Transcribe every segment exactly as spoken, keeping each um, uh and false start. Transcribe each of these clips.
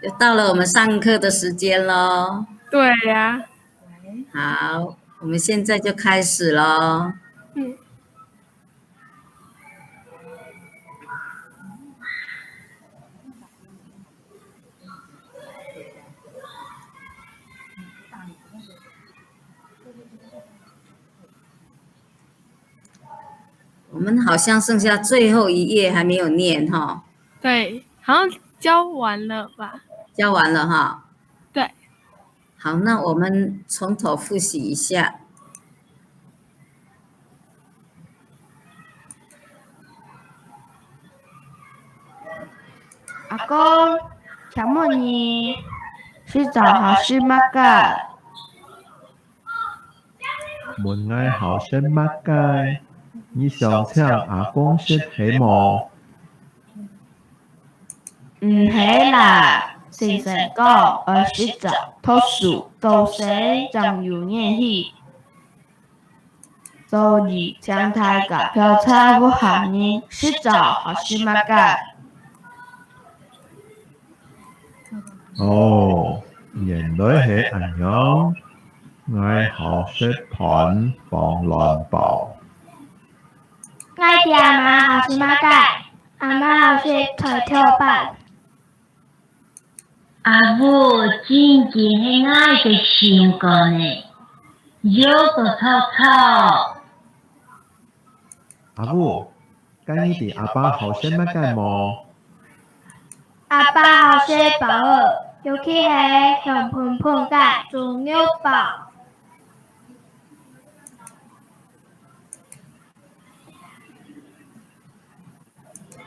又到了我们上课的时间咯。对呀。好，我们现在就开始咯。嗯。我们好像剩下最后一页还没有念哈。对，好像教完了吧？教完了哈。对。好，那我们从头复习一下。阿公，请问你食朝好食麼个？ 問𠊎好食麼个？你想請阿公食係無？毋係啦，先生講愛食朝、讀書、做事正有元氣。所以請大家調查屋下人食朝好食麼个。 哦，原來係恁樣。𠊎好食飯傍卵包。𠊎知阿媽好食麼个？阿媽好食菜頭粄。阿母，真經係𠊎个心肝呢，有个臭臭。阿母， 該你知阿爸好食麼个無？阿爸好食包仔，尤其係香噴噴个豬肉包。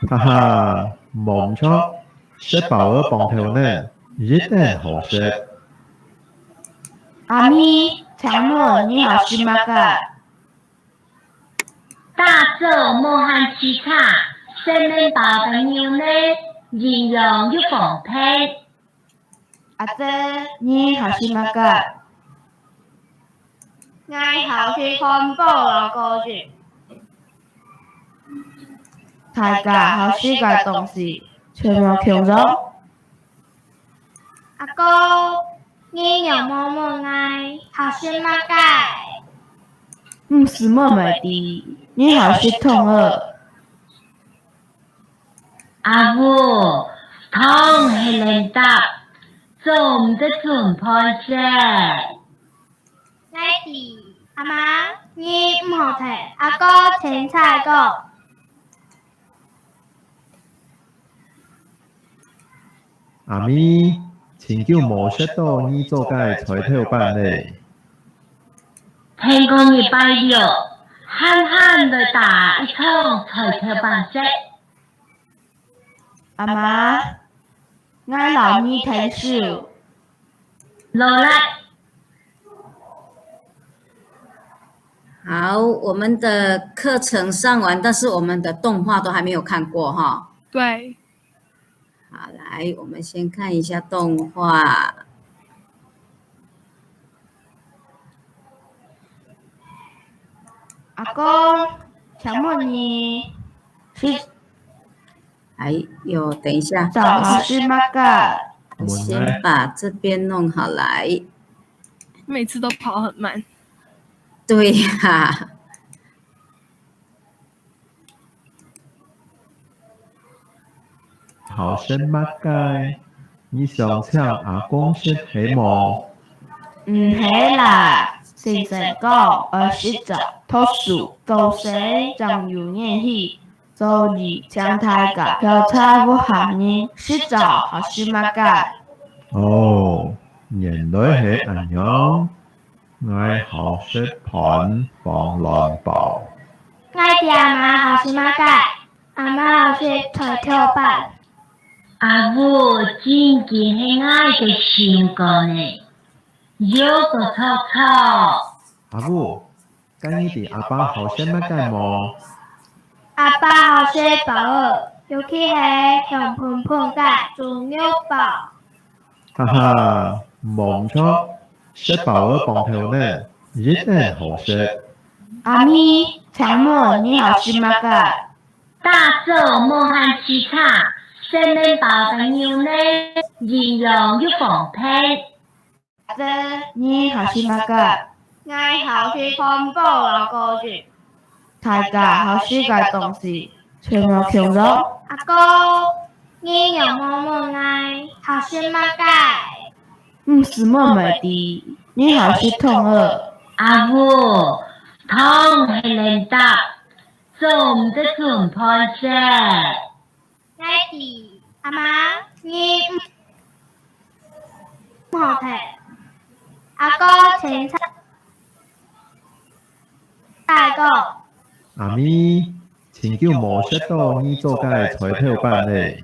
哈哈，無毋著，食包仔傍豆奶，一等好食。阿咪，請問你好食麼个？ 打早無閒直掣，食麵包个牛奶，營養又方便。阿姊，你好食麼个？𠊎好食漢堡摎果汁。大家好食个東西，全無共樣。 阿公，你仰無問𠊎好食麼个？毋使問乜知，你好食糖仔。阿母，糖係零嗒，做毋得準飯食。 𠊎知，阿媽，你毋好聽阿哥清采講。阿咪，盡久無食著你做个菜頭粄咧。聽講禮拜六，閒閒來打一場菜頭粄食。阿媽，𠊎摎你𢯭手。勞力。 好，我们的课程上完，但是我们的动画都还没有看过哈。对。好，来，我们先看一下动画。阿公，请问你是 哎呦，等一下，早好吃么个？我先把这边弄好来。每次都跑很慢。对呀。好食么个？你想请阿公食係無？毋係啦，先生讲，愛食早、读书、做事，正有元气。 所以請大家調查屋下人食朝好食麼个。哦，原來係恁樣。𠊎好食飯傍卵包。𠊎知阿媽好食麼个，阿媽好食菜頭粄。阿母，真經係𠊎个心肝呢，有个臭臭。阿母， 該你知阿爸好食麼个無？阿爸好食包仔，尤其係香噴噴个豬肉包。哈哈，無毋著，食包仔傍豆奶，一等好食。阿咪，請問你好食麼个？ 打早無閒直掣，食麵包个牛奶，營養又方便。阿姊，你好食麼个？𠊎好食漢堡摎果汁。大家好食个東西，全無共樣。阿哥，你仰無問𠊎好食麼个？毋使問乜知，你好食糖仔。阿母，糖係零嗒，做毋得準飯食。 𠊎知，阿媽，你毋好聽。阿哥清采講。阿咪，真久無食到你做个菜頭粄咧。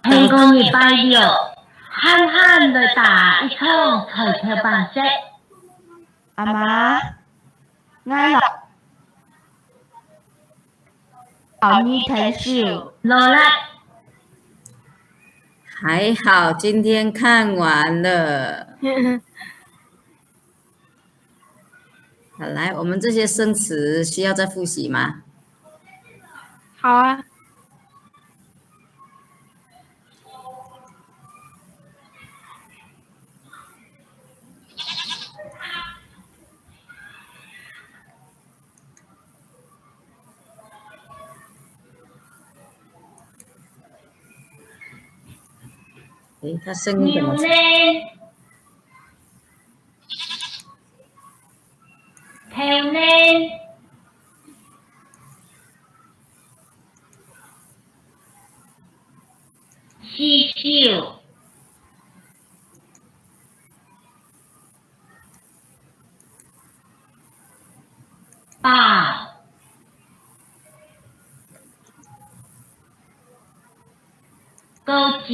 下個禮拜六，閒閒來打一場菜頭粄食。阿媽， 𠊎摎，摎你𢯭手。勞力。還好今天看完了。好，來，我們這些生詞需要再複習嗎？好啊。 誒，他聲音怎麼？牛奶、豆奶、喜酒、 包、果汁、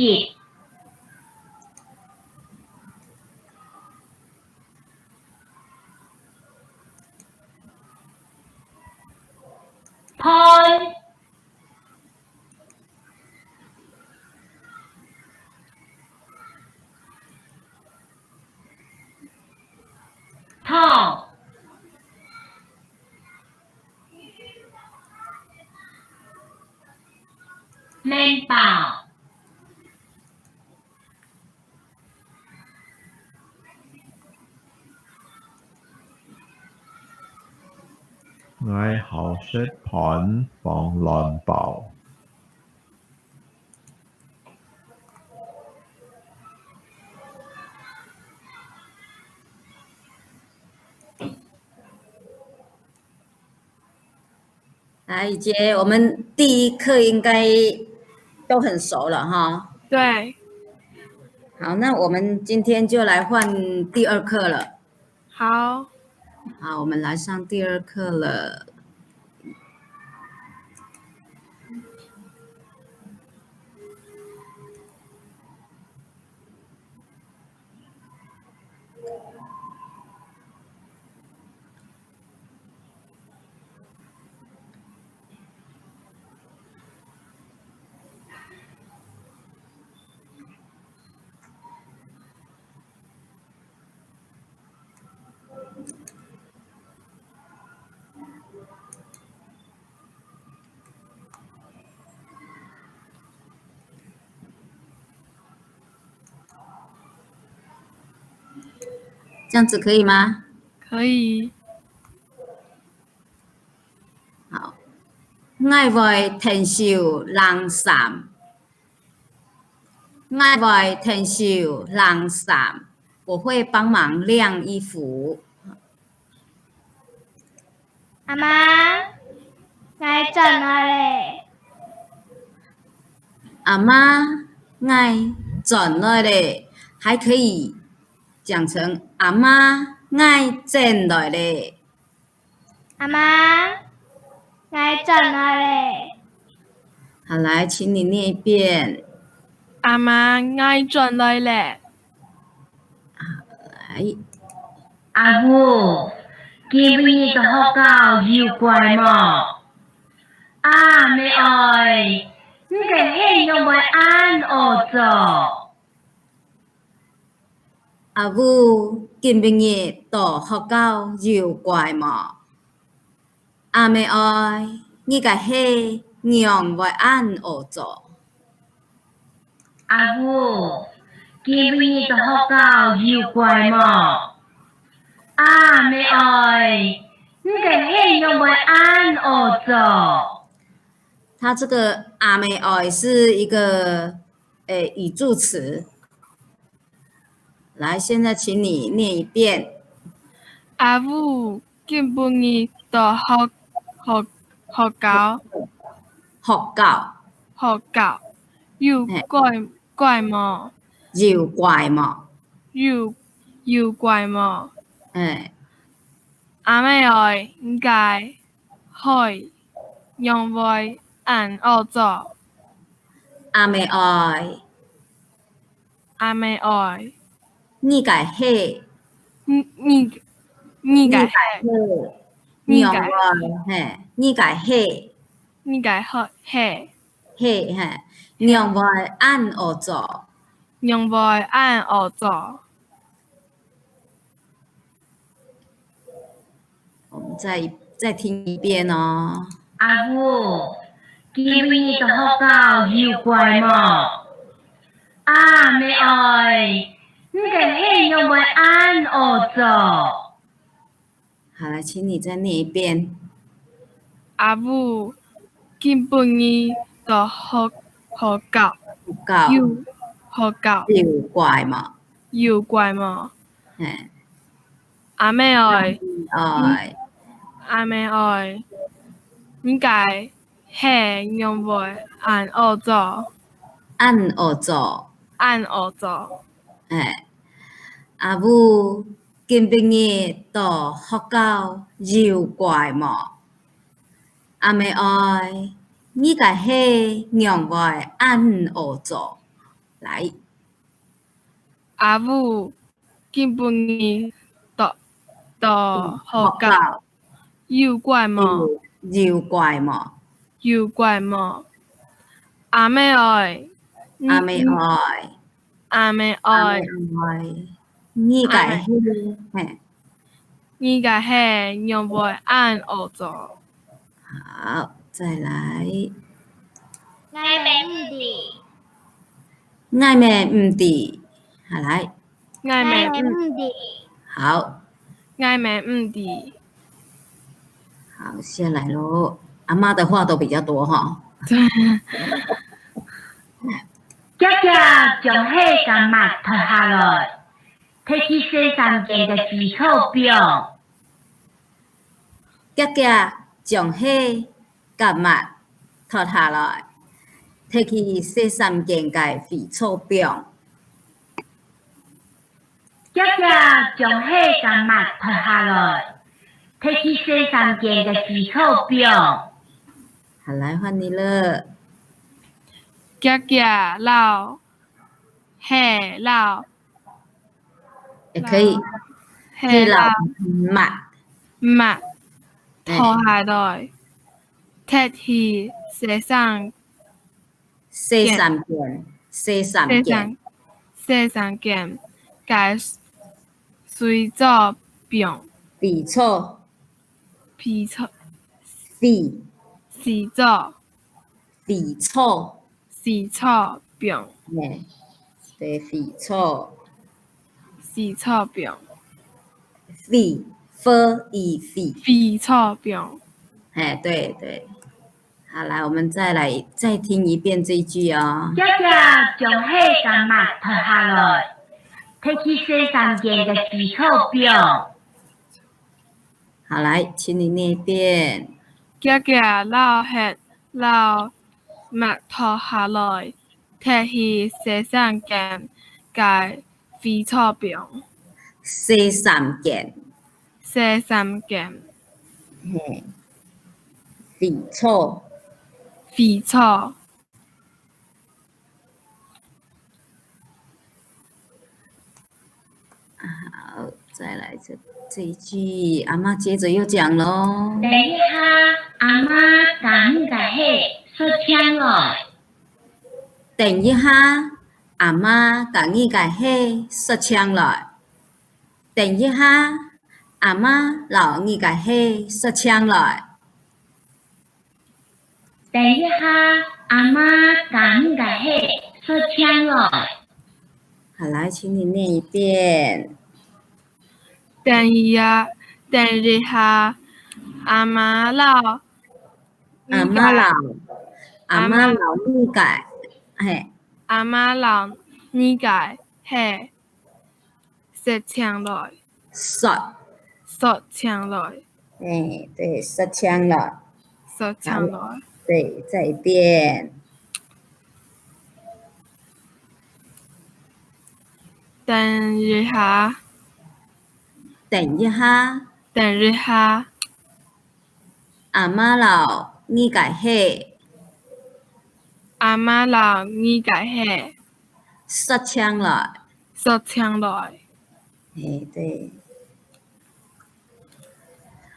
飯、 糖、麵包。 𠊎好食飯傍卵包。 來，雨潔，我們第一課應該都很熟了哈。對。好，那我們今天就來換第二課了。好。好，我們來上第二課了。 這樣子可以嗎？可以。好。𠊎會𢯭手晾衫。𠊎會𢯭手晾衫。我會幫忙晾衣服。 阿媽，𠊎轉來咧。阿媽，𠊎轉來咧，還可以講成阿媽，𠊎轉來咧。阿媽，𠊎轉來咧。好，來，請你念一遍。阿媽，𠊎轉來咧。 來。阿母，今晡日到學校有乖無？阿姆哀，你个鞋仰會恁屙糟？阿母，今晡日到學校有乖無？阿姆哀，你个鞋仰會恁屙糟？阿母，今晡日到學校有乖無？阿姆哀，你个鞋仰會恁屙糟？它這個阿姆哀是一個，誒，語助詞。來，現在請你念一遍。阿母，今晡日到學，學，學校，學校。學校，有乖，乖無？有乖無？有，有乖無？誒。阿姆哀，你个 鞋仰會恁屙糟？阿姆哀，阿姆哀，你个鞋，你，你，你个鞋，你个鞋，仰會，嘿，你个鞋，你个鞋，鞋，鞋，嘿，仰會恁屙糟？仰會恁屙糟？ 我們再，再聽一遍哦。阿母，今晡日到學校有乖無？阿姆哀，你个鞋仰會恁屙糟？好，來，請你再念一遍。阿母，今晡日到學，學校，學校。有，學校。有乖無？ 有乖無？嘿。阿姆哀，阿姆哀，阿姆哀，你个鞋仰會恁屙糟？恁屙糟。恁屙糟。嘿。阿母，今晡日到學校有乖無？阿姆哀，你个鞋仰會恁屙糟？來。 阿母，今晡日到，到學校，學校。有乖無？有，有乖無？有乖無？阿姆哀，阿姆哀，阿姆哀，阿姆哀，你个鞋，嘿。 你个鞋仰會恁屙糟？好，再來。𠊎乜毋知。𠊎乜毋知。好，來。𠊎乜毋知。好。𠊎乜毋知。好，下來咯。阿媽的話都比較多哈。對。姐姐將鞋佮襪脫下來， 摕去洗衫間个水槽放。姐姐將鞋佮襪脫下來，摕去洗衫間个水槽放。姐姐將鞋佮襪脫下來，摕去洗衫間个水槽放。好，來，換你了。姐姐摎 鞋摎，也可以，摎，鞋摎，摎襪，襪，哎。脫下來，摕去洗衫，洗衫間，洗衫間。洗衫，洗衫間，个水槽放。水槽。水槽。水。水槽。水槽。 水槽放。嘿，對，水槽。水槽放。水，f，i，水。水槽放。嘿，對，對。好，來，我們再來，再聽一遍這一句哦。姐姐將鞋佮襪脫下來，摕去洗衫間个水槽放。 好，來，請你念一遍。姐姐摎鞋摎襪脫下來，摕去洗衫間个水槽放。洗衫間。洗衫間。嘿，水槽。水槽。 好，再來這，這一句，阿媽接著又講囉。等一下，阿媽共你个鞋刷淨來。等一下，阿媽共你个鞋刷淨來。等一下，阿媽摎你个鞋刷淨來。等一下，阿媽摎你个鞋刷淨來。好，來，請你念一遍。等一下，等一下，阿媽摎，阿媽摎，阿媽摎你个，嘿。阿媽摎你个鞋 刷淨來。刷。刷淨來。哎，對，刷淨來。刷淨來。好，對，再一遍。等一下。等一下。等一下。 阿媽摎你个鞋。阿媽摎你个鞋。刷淨來。刷淨來。哎，對。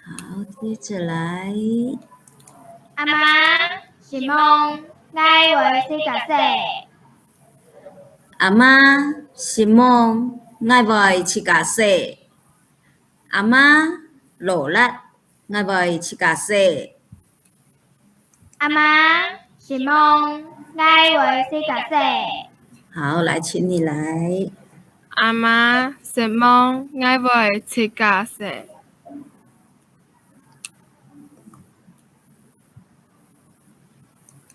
好，接下來。阿媽，承蒙，𠊎會自家洗。阿媽，承蒙，𠊎會自家洗。阿媽，勞力， 𠊎會自家洗。阿媽，承蒙，𠊎會自家洗。好，來，請你來。阿媽，承蒙，𠊎會自家洗。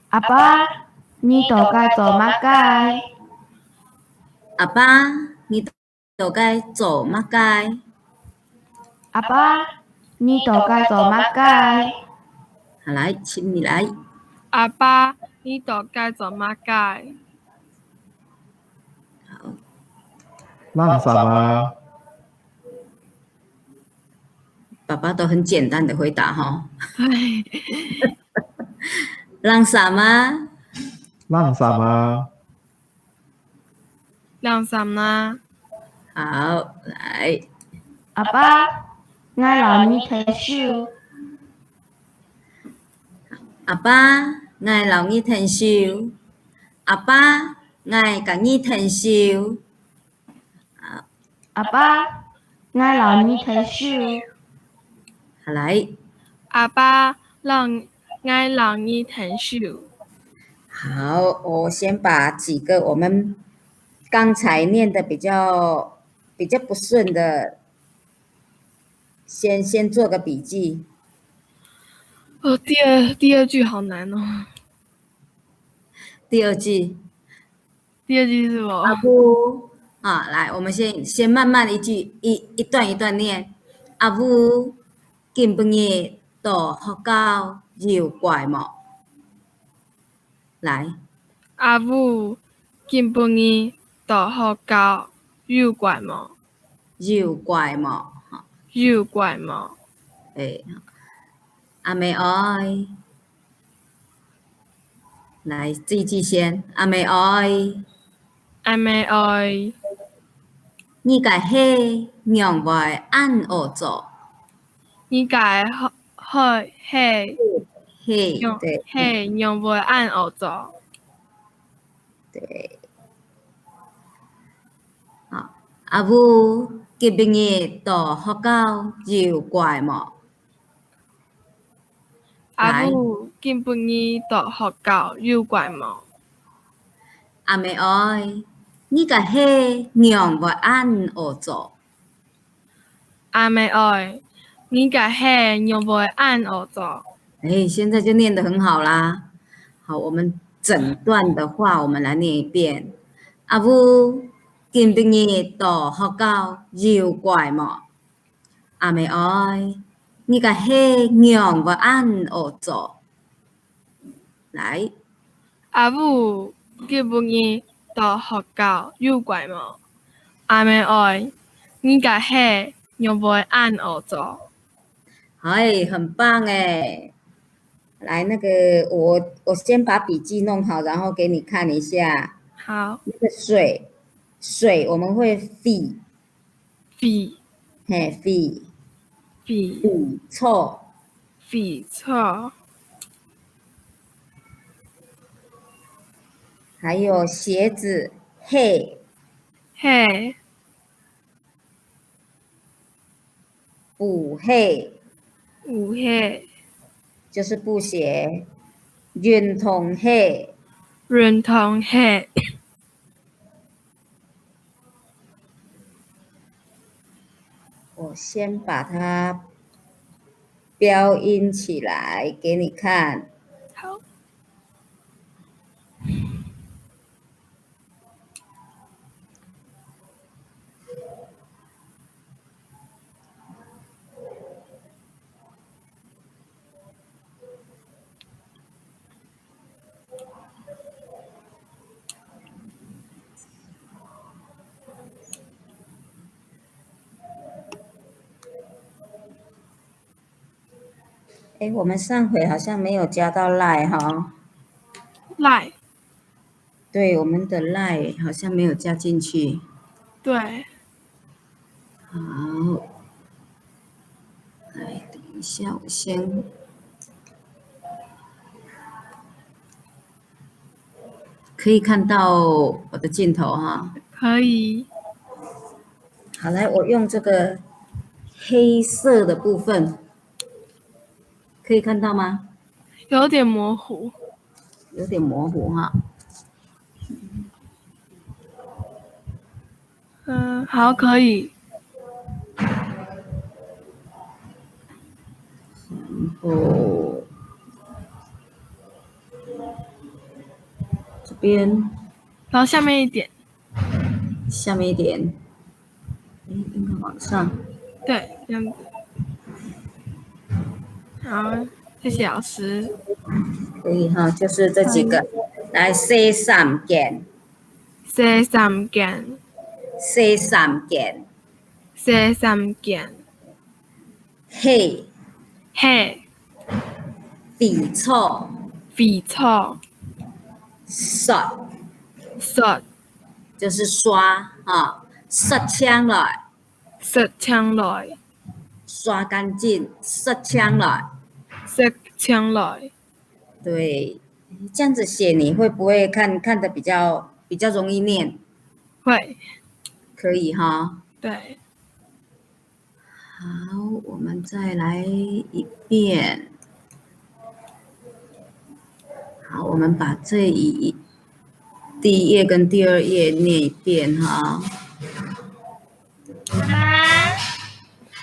阿爸，你到該做麼个？阿爸，你 到該做麼个？阿爸，你到該做麼个？好，來，請你來。阿爸，你到該做麼个？好。吂儕啊？爸爸都很簡單的回答哈。對。吂儕啊？吂儕啊？ 吂儕啊？好，來。阿爸，𠊎摎你𢯭手。阿爸，𠊎摎你𢯭手。阿爸，𠊎摎你𢯭手。 阿爸，𠊎摎你𢯭手。好，來。阿爸，摎，𠊎摎你𢯭手。好，我先把幾個我們剛才念的比較，比較不順的，先，先做個筆記。哦，第二，第二句好難哦。第二句， 第二句是什麼？阿母，啊，來，我們先，先慢慢一句，一，一段一段念。阿母，今晡日到學校有乖無？來。阿母，今晡日到學校有乖無？有乖無？哈。有乖無？哎，阿姆哀。 來，這句先，阿姆哀。阿姆哀。你个鞋仰會恁屙糟？你个鞋，鞋，鞋，對。鞋仰會恁屙糟？對。好，阿母，今晡日到學校有乖無？ 阿母，今晡日到學校有乖無？阿姆哀，你个鞋仰會恁屙糟？阿姆哀，你个鞋仰會恁屙糟？哎，現在就念得很好啦。好，我們整段的話，我們來念一遍。阿母，今晡日到學校有乖無？ 阿姆哀，你个鞋仰會恁屙糟？來。阿母，今晡日到學校有乖無？阿姆哀，你个鞋仰會恁屙糟？哎，很棒哎。來，那個，我，我先把筆記弄好，然後給你看一下。好。那個水，水我們會㧒， 㧒。嘿，㧒。㧒。㧒草。㧒草。還有鞋子，鞋。鞋。布鞋。布鞋。就是布鞋。運動鞋。運動鞋。我先把它標音起來給你看。好。 诶，我们上回好像没有加到 Line 哈。Line。对，我们的 Line 好像没有加进去。对。好。来，等一下，我先 可以看到我的镜头哈？可以。好，来，我用这个黑色的部分，可以看到吗？有点模糊。有点模糊哈。嗯，好，可以。然后这边，然后下面一点。下面一点，诶，应该往上。对，这样子。好，谢谢老师。可以哈，就是这几个。来，洗衫间。 洗衫间。洗衫间。洗衫间。鞋。鞋。肥皂。肥皂。刷。刷。就是刷啊，刷墙来。刷墙来。刷干净，刷墙来。刷墙来。 对，这样子写你会不会看，看得比较，比较容易念？会。可以哈。对。好，我们再来一遍。好，我们把这一，第一页跟第二页念一遍哈。 妈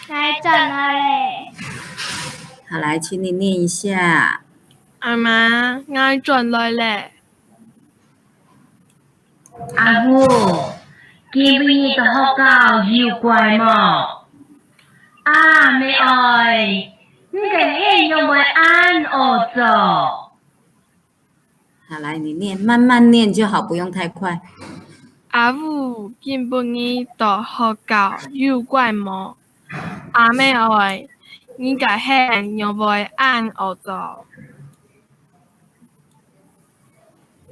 ，𠊎轉來咧。好，來，請你念一下。阿媽，𠊎轉來咧。阿母，今晡日到學校有乖無？阿姆哀，你个鞋仰會恁屙糟？ 好，來，你念，慢慢念就好，不用太快。阿母，今晡日到學校有乖無？阿姆哀，你个鞋仰會恁屙糟？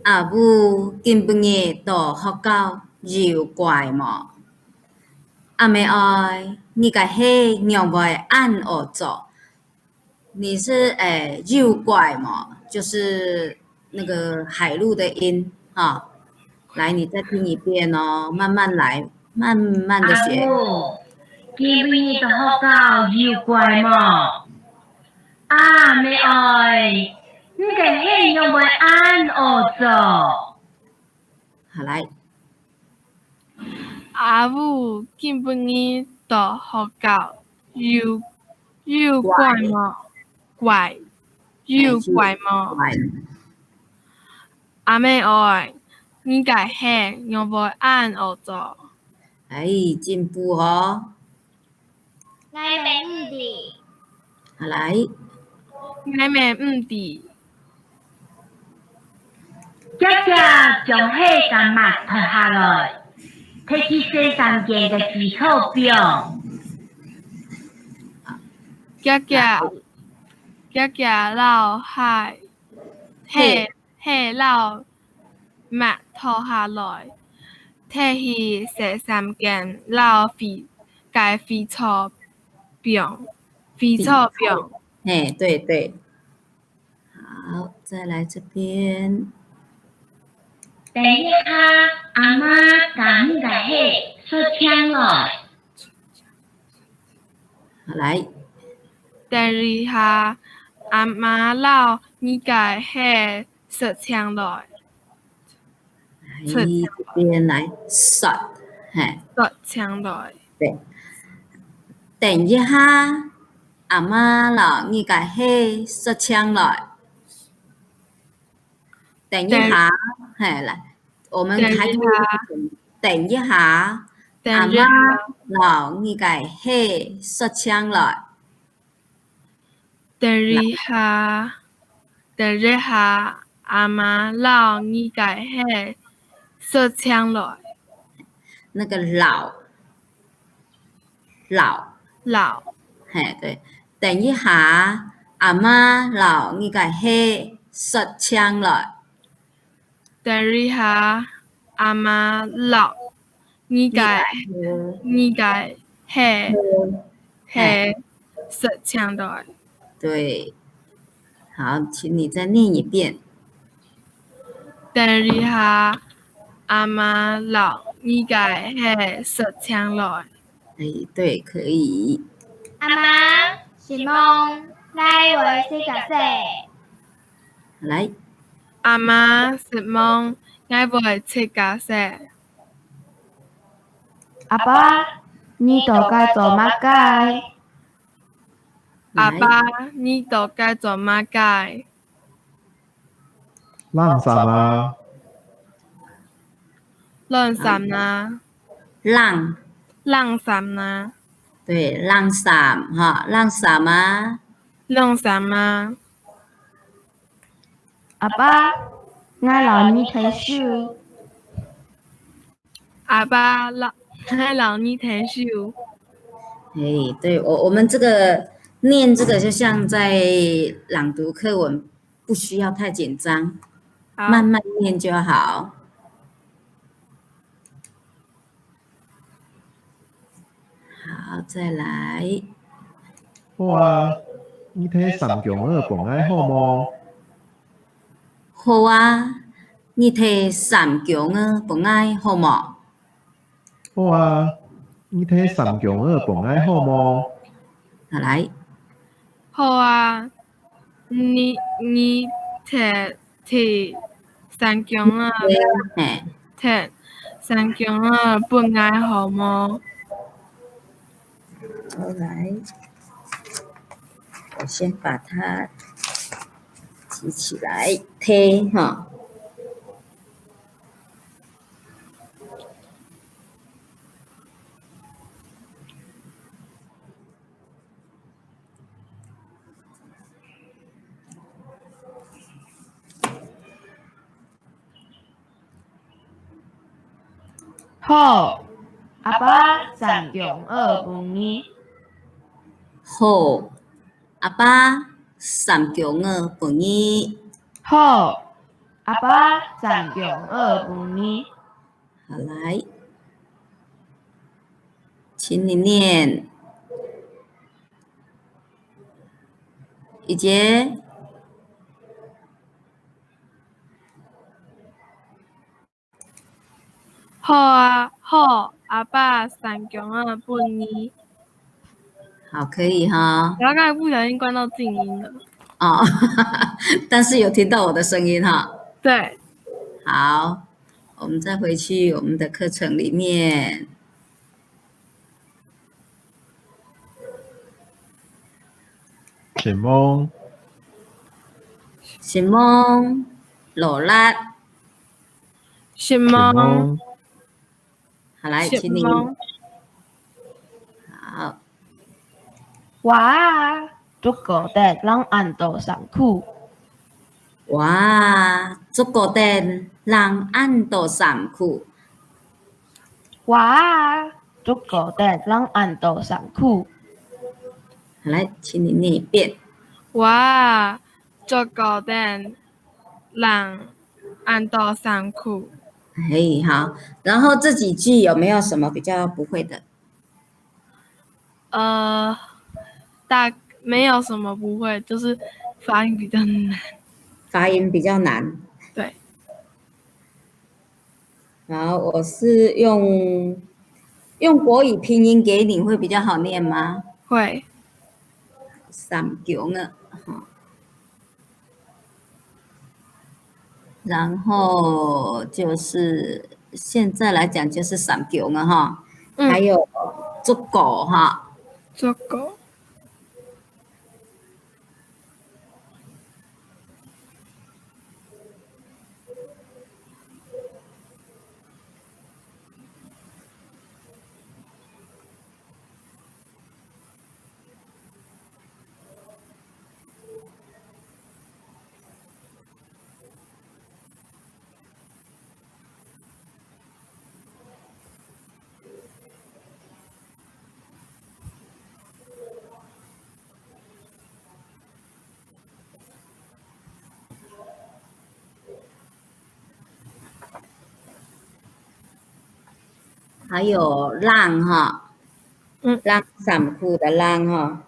阿母，今晡日到學校有乖無？阿姆哀，你个鞋仰會恁屙糟？ 你是，誒，有乖無？就是那個海陸的音，哈。來，你再聽一遍哦，慢慢來，慢慢地學。阿母，今晡日到學校有乖無？阿姆哀，你个鞋仰會恁屙糟？好，來。 阿母，今晡日到學校有，有乖無？乖，有乖無？乖。阿姆哀，你个鞋仰會恁屙糟？哎，進步哦。 𠊎乜毋知。好，來。𠊎乜毋知。姐姐將鞋同襪脫下來，摕去洗衫間个水槽放。姐姐，姐姐摎鞋，鞋，鞋摎 襪脫下來，摕去洗衫間摎肥，該肥皂放，肥皂放。嘿，對，對。好，再來這邊。等一下，阿媽共你个鞋刷淨來。 好，來。等一下，阿媽摎你个鞋捽淨來。哎，捽淨來。這邊來，捽，嘿。捽淨來。對。等一下，阿媽摎你个鞋捽淨來。等一下，等嘿，來，我們還可以等一下。等一下，等一下。阿媽摎你个鞋捽淨來。 等一下，等一下，阿媽摎你个鞋捽淨來。那個摎，摎。摎。嘿，對。等一下，阿媽摎你个鞋捽淨來。 等一下，阿媽摎你个，你个鞋，鞋，嘿。捽淨來。對。好，請你再念一遍。等一下，阿媽摎你个鞋捽淨來。 哎，對，可以。阿媽，承蒙，𠊎會自家洗。來。阿媽，承蒙，𠊎會自家洗。阿爸，你到該做麼个？阿爸，你到該做麼个？ 冷衫啊。冷衫啊。冷。冷衫啊。對，冷衫，哈，冷衫啊。冷衫啊。阿爸，𠊎摎你𢯭手。 阿爸，摎，𠊎摎你𢯭手。哎，對，我，我們這個，念這個就像在朗讀課文，不需要太緊張，好。慢慢念就好。好，再來。好啊，你提衫弓仔分𠊎好無？ 好啊，你提衫弓仔分𠊎好無？好啊，你提衫弓仔分𠊎好無？好，來。好啊，你，你提，提衫弓仔，嘿。提衫弓仔分𠊎好無？好，來。 我先把它提起來，提，哈。好，阿爸，衫弓仔分你。好，阿爸，衫弓仔分你。好，阿爸，衫弓仔分你。好，來，請你念。一節。 好啊，好，阿爸，衫弓仔分你。好，可以哈。我剛才不小心關到靜音了。哦，但是有聽到我的聲音哈。對。好，我們再回去我們的課程裡面。 承蒙。承蒙，勞力。承蒙。承蒙。好，來，承蒙。請你。好。哇，足夠得冷恁多衫褲。哇，足夠得冷恁多衫褲。 哇，足夠得冷恁多衫褲。好，來，請你念一遍。哇，足夠得冷恁多衫褲。哎，好。然後這幾句有沒有什麼比較不會的？呃，大，沒有什麼不會，就是發音比較難。發音比較難。對。 好，我是用，用國語拼音給你，會比較好念嗎？會。衫弓仔，哈。然后就是现在来讲就是三腳啊哈，嗯。还有竹篙哈。竹篙。还有冷哈，嗯。冷衫裤的冷哈。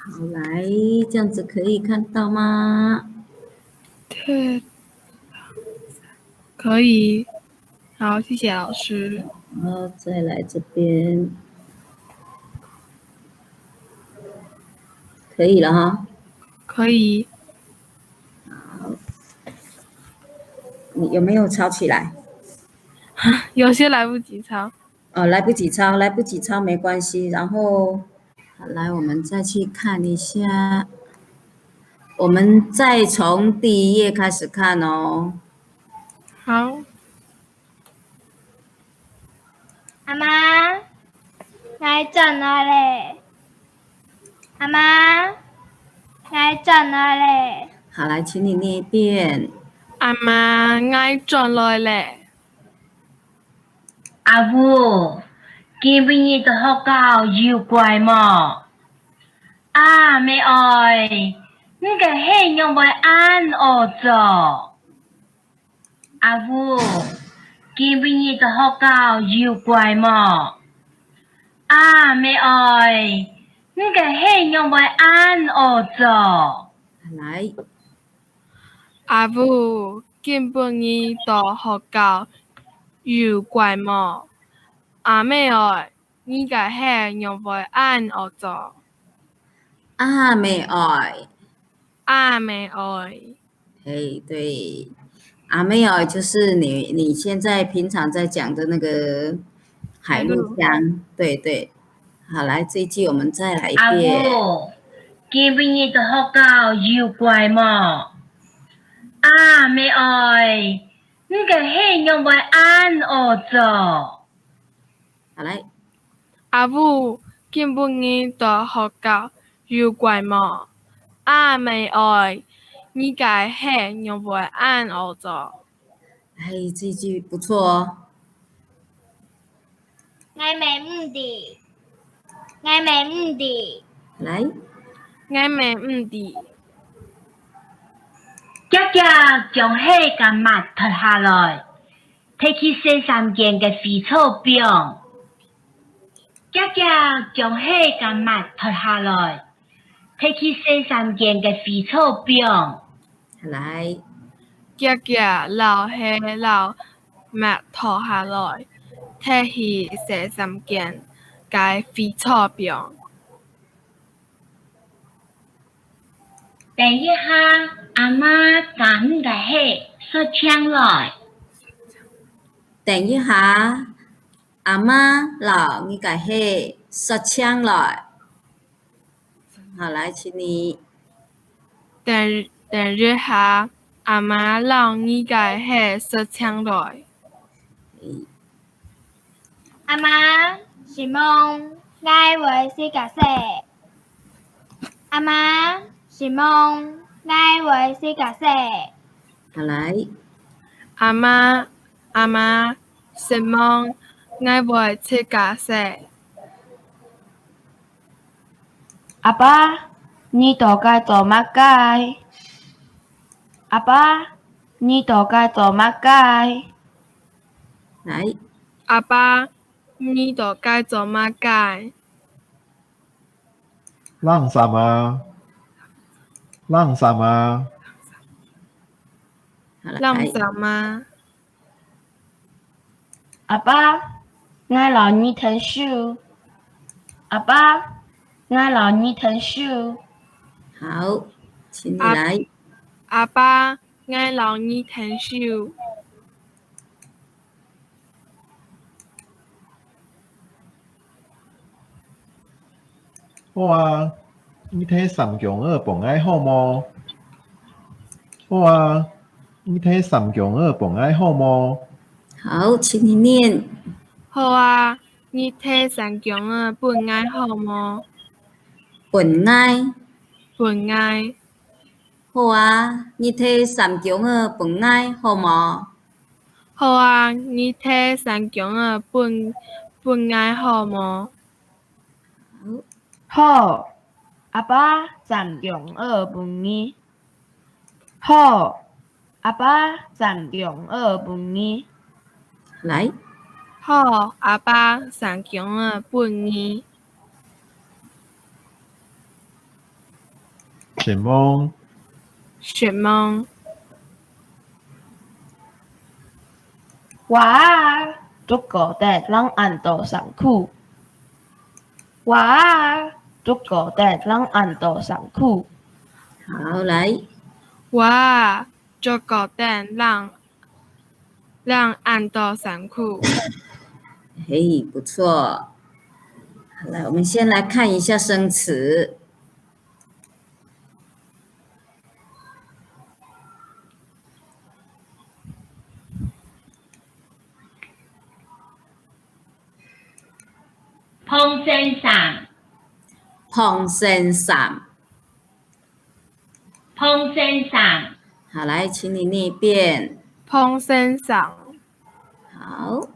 好，来，这样子可以看到吗？对，可以。好，谢谢老师。好，再来这边。可以了哈？可以。好。你有没有抄起来？有些来不及抄。 哦，来不及抄，来不及抄，没关系。然后，好，来，我们再去看一下，我们再从第一页开始看哦。好。阿妈，𠊎轉來咧。阿妈，𠊎轉來咧。好，来，请你念一遍。阿妈，𠊎轉來咧。 阿母，今晡日到學校有乖無？啊，姆哀，你个鞋仰會恁屙糟？阿母，今晡日到學校有乖無？啊，姆哀，你个鞋仰會恁屙糟？來。 阿母，今晡日到學校有乖無？啊，姆哀，你个鞋仰會恁屙糟？啊，姆哀。啊，姆哀。嘿，对。啊，姆哀就是你，你现在平常在讲的那个海陆腔，海陆腔。对，对。好，来，这一句我们再来一遍。阿母，今晡日到学校有乖无？啊，姆哀，你个鞋仰會恁屙糟？好，来。阿母，今晡日到学校有乖无？啊，姆哀，你个鞋仰會恁屙糟？哎，这句不错哦。 𠊎乜毋知。𠊎乜毋知。來。𠊎乜毋知。遽遽將鞋摎襪脫下來，摕去洗衫間个水槽放。遽遽將鞋摎襪脫下來， 摕去洗衫間个水槽放。來。遽遽摎鞋摎襪脫下來，摕去洗衫間个水槽放。等一下，阿媽摎你个鞋刷淨來。等一下，阿媽摎你个鞋刷淨來。 好，來，請你。等，等一下，阿媽摎你个鞋刷淨來。阿媽，承蒙，𠊎會自家洗。阿媽，承蒙，𠊎會自家洗。好，來。阿媽，阿媽，承蒙，𠊎會自家洗。 阿爸，你到該做麼个？阿爸，你到該做麼个？來。阿爸，你到該做麼个？冷衫啊，冷衫啊。好，來。冷衫啊。阿爸，𠊎摎你𢯭手。阿爸，𠊎摎你𢯭手。好，請你來。阿爸，𠊎摎你𢯭手。 好啊，你提衫弓仔分𠊎好無？好啊，你提衫弓仔分𠊎好無？好，請你念。好啊，你提衫弓仔分𠊎好無？分𠊎。分𠊎。好啊，你提衫弓仔分𠊎好無？ 好啊，你提衫弓仔分，分𠊎好無？好，阿爸，衫弓仔分你。好，阿爸，衫弓仔分你。來。好，阿爸，衫弓仔分你。 失望。失望。哇，竹篙頂冷恁多衫褲。哇，竹篙頂冷恁多衫褲。好，來。哇，竹篙頂冷，冷恁多衫褲。嘿，不錯。好，來，我們先來看一下生詞。 膨線衫。膨線衫。膨線衫。好，來，請你念一遍。膨線衫。 好。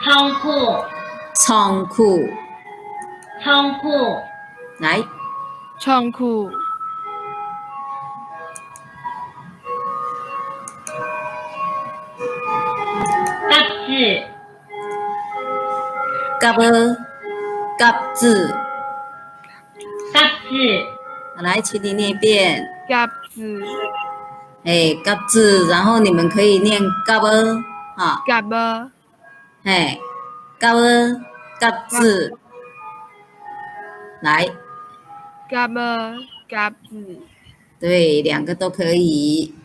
長褲。長褲。長褲。來。長褲。夾子。 夾仔，夾子。夾子。好，來，請你念一遍。夾子。哎，夾子，然後你們可以念夾仔，哈。夾仔。嘿，夾仔，夾子。來。夾仔，夾子。對，兩個都可以。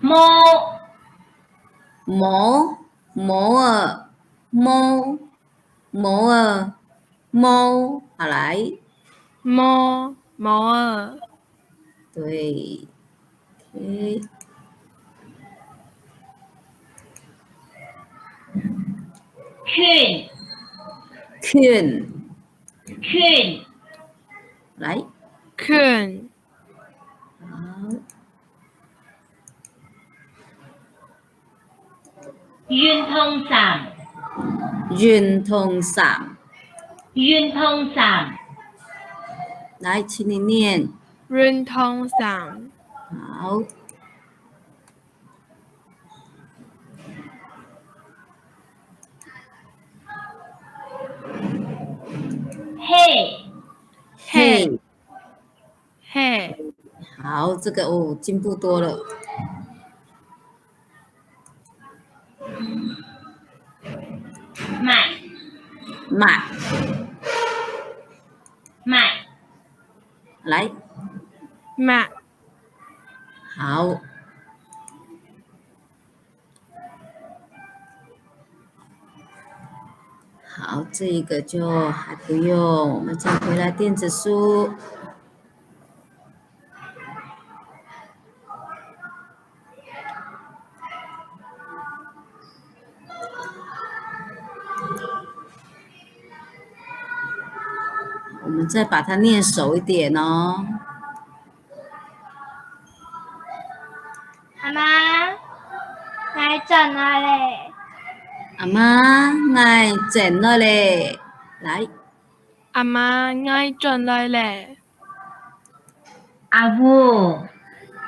帽。帽，帽仔，帽，帽仔，帽，好，來。帽，帽仔。 對。OK。裙。裙。裙。來。裙。好。 運動衫。運動衫。運動衫。來，請你念。運動衫。好。鞋。鞋。鞋。 嘿。好，這個，哦，進步多了。襪。襪。襪。來。襪。好。 好，這一個就還不用，我們再回來電子書。我們再把它念熟一點哦。 阿媽，𠊎轉來咧。阿媽，𠊎轉來咧。來。阿媽，𠊎轉來咧。阿武，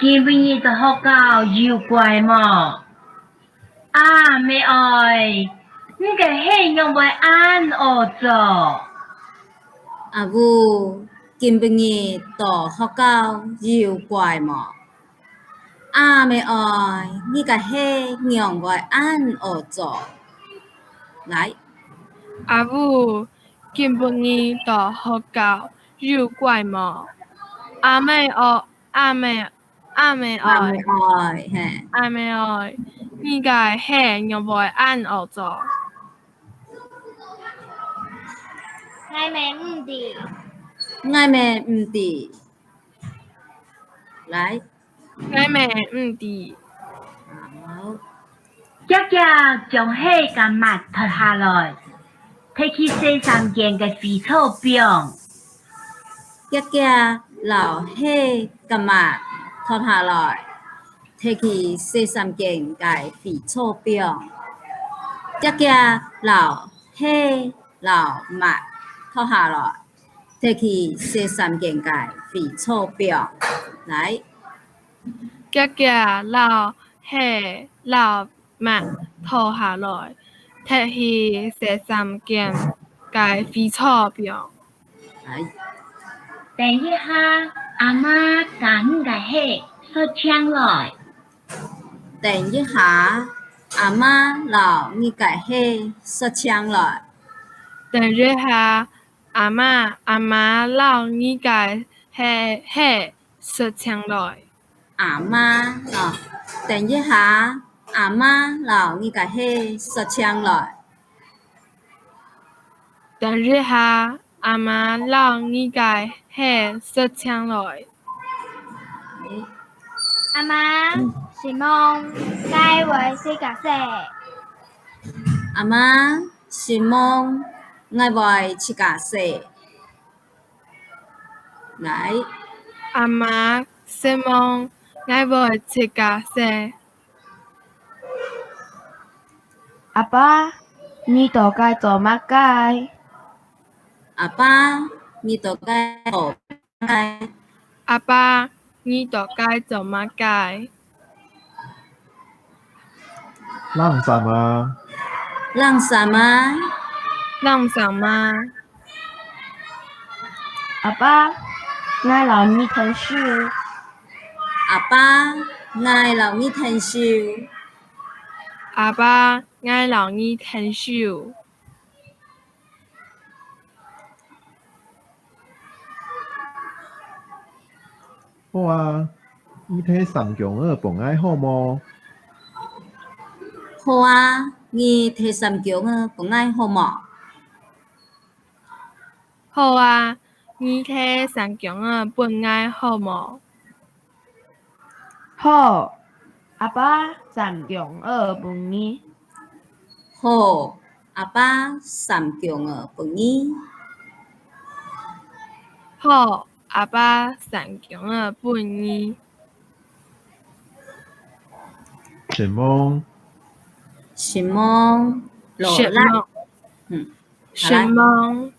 今晡日到學校有乖無？阿姆哀，你个鞋仰會恁屙糟？阿武，今晡日到學校有乖無？ 阿姆哀，你个鞋仰會恁屙糟？來。阿武，今晡日到學校有乖無？阿姆哀，阿姆，阿姆哀，阿姆哀，嘿。阿姆哀，你个鞋仰會恁屙糟？𠊎乜毋知。𠊎乜毋知。來。 𠊎乜毋知。好。遽遽將鞋摎襪脫下來，提去洗衫間个水槽放。遽遽摎鞋摎襪脫下來，提去洗衫間个水槽放。遽遽摎鞋摎襪脫下來， 提去洗衫間个水槽放。來。遽遽摎鞋摎襪脫下來，提去洗衫間个水槽放。來。等一下，阿媽摎你个鞋刷淨來。等一下，阿媽摎你个鞋刷淨來。等一下， 阿媽，阿媽摎你个鞋，鞋刷淨來。阿媽，哦，等一下，阿媽摎你个鞋刷淨來。等一下，阿媽摎你个鞋刷淨來。阿媽，承蒙，𠊎會自家洗。阿媽，承蒙，𠊎會自家洗。 來。阿媽，承蒙，𠊎會自家洗。阿爸，你到該做麼个？阿爸，你到該做麼个？阿爸，你到該做麼个？ 冷衫啊！冷衫啊！冷衫啊！阿爸，𠊎摎你𢯭手。阿爸，𠊎摎你𢯭手。阿爸，𠊎摎你𢯭手。 好啊，你提衫弓仔分𠊎好無？好啊，你提衫弓仔分𠊎好無？好啊，你提衫弓仔分𠊎好無？ 好，阿爸，衫弓仔分你。好，阿爸，衫弓仔分你。好，阿爸，衫弓仔分你。承蒙。承蒙，勞力。承蒙。嗯，好啦。承蒙。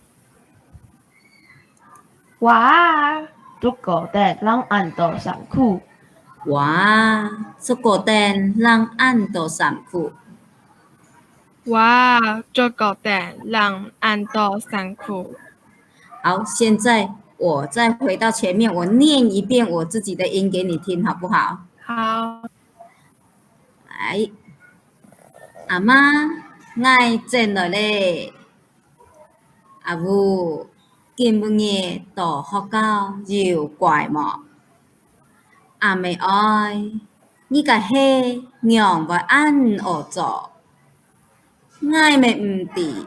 哇，竹篙頂冷恁多衫褲。哇，竹篙頂冷恁多衫褲。哇，竹篙頂冷恁多衫褲。好，現在我再回到前面，我念一遍我自己的音給你聽，好不好？好。來，阿媽，𠊎轉來咧。 阿武，今晡日到學校有乖無？阿姆哀，你个鞋仰會恁屙糟？𠊎乜毋知。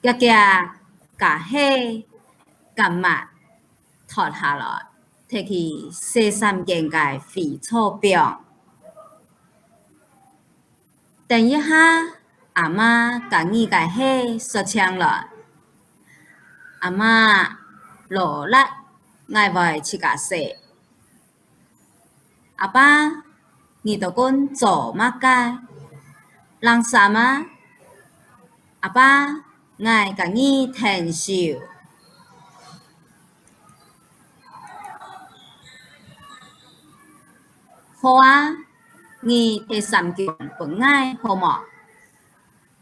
遽遽，摎鞋摎襪脫下來，提去洗衫間个水槽放。 等一下，阿媽摎你个鞋刷淨來。阿媽，勞力，𠊎會自家洗。阿爸，你到該做麼个？冷衫啊？阿爸，𠊎佮你𢯭手。好啊，你提衫弓分𠊎好無？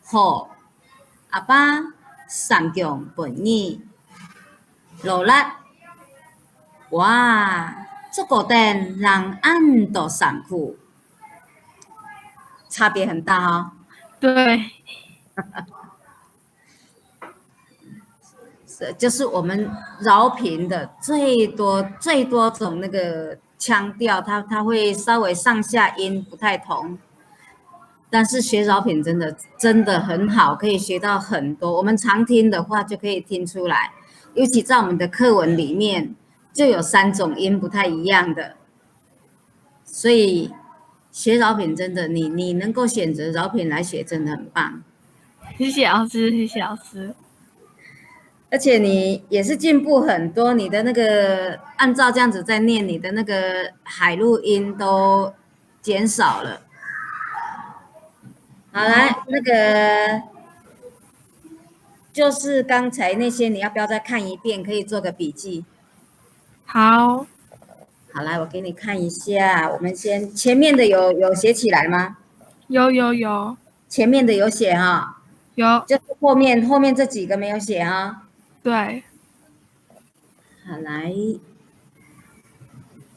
好，阿爸，衫弓分你。勞力。哇，竹篙頂冷恁多衫褲，差別很大哦。对，是，就是我们饶平的最多最多种那个腔调，它它会稍微上下音不太同，但是学饶平真的真的很好，可以学到很多。我们常听的话就可以听出来，尤其在我们的课文里面就有三种音不太一样的，所以学饶平真的，你你能够选择饶平来学，真的很棒。谢谢老师，谢谢老师。而且你也是进步很多，你的那个按照这样子在念，你的那个海陆音都减少了。好，来，那个就是刚才那些，你要不要再看一遍？可以做个笔记。好，好，来，我给你看一下。我们先前面的有有写起来吗？有有有前面的有写哈，有，就是后面后面这几个没有写哈。对，好，来，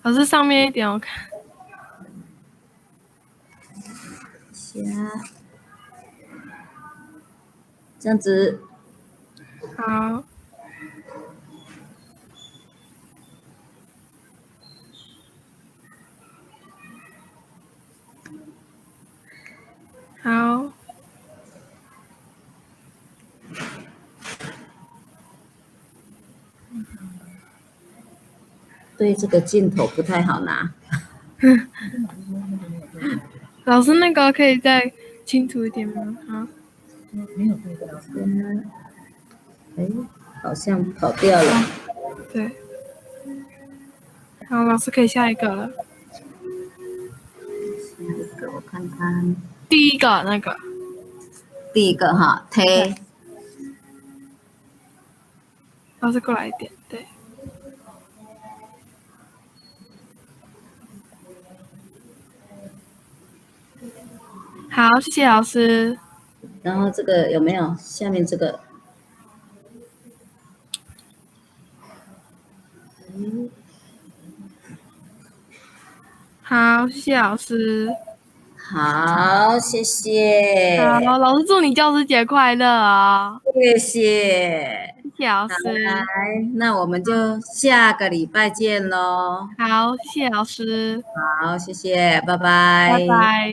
老师上面一点我看。下，这样子。好。好。对这个镜头不太好拿。老师，那个可以再清楚一点吗？啊，嗯，哎，好像跑掉了。对。好，老师可以下一个了。下一个我看看。第一个那个。第一个哈，提。老师过来一点，对。好，谢谢老师。然后这个有没有？下面这个。好，谢谢老师。好，谢谢。好，老师祝你教师节快乐啊！谢谢。谢谢老师。来，那我们就下个礼拜见喽。好，谢谢老师。好，谢谢，拜拜。拜拜。